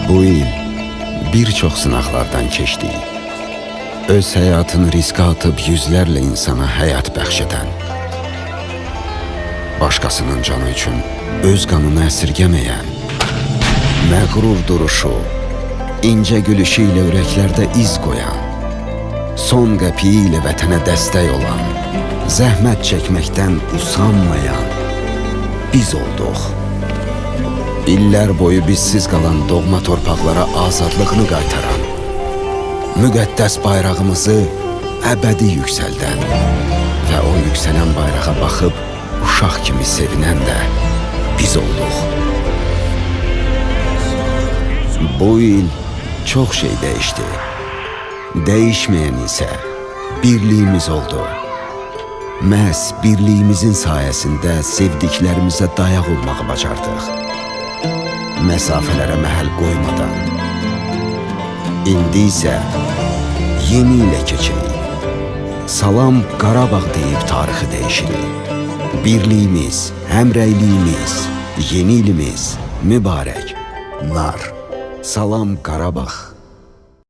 Bu il bir çox sınaqlardan keçdik. Öz həyatını riskə atıb yüzlərlə insana həyat bəxş edən, başqasının canı üçün öz qanını əsirgəməyən, məğrur duruşu, incə gülüşü ilə ürəklərdə iz qoyan, son qəpiyi ilə vətənə dəstək olan, zəhmət çəkməkdən usanmayan biz olduq. İllər boyu bizsiz qalan doğma torpaqlara azadlığını qaytaran, müqəddəs bayrağımızı əbədi yüksəldən və o yüksələn bayrağa baxıb uşaq kimi sevinən də biz olduq. Bu il çox şey dəyişdi. Dəyişməyən isə birliyimiz oldu. Məhz birliyimizin sayəsində sevdiklərimizə dayaq olmağı bacardıq. Məsafələrə məhəl qoymadan. İndi isə yeni ilə keçirik. Salam Qarabağ deyib tarixi dəyişirik. Birliyimiz, həmrəyliyimiz, yeni ilimiz mübarək. Nar. Salam Qarabağ.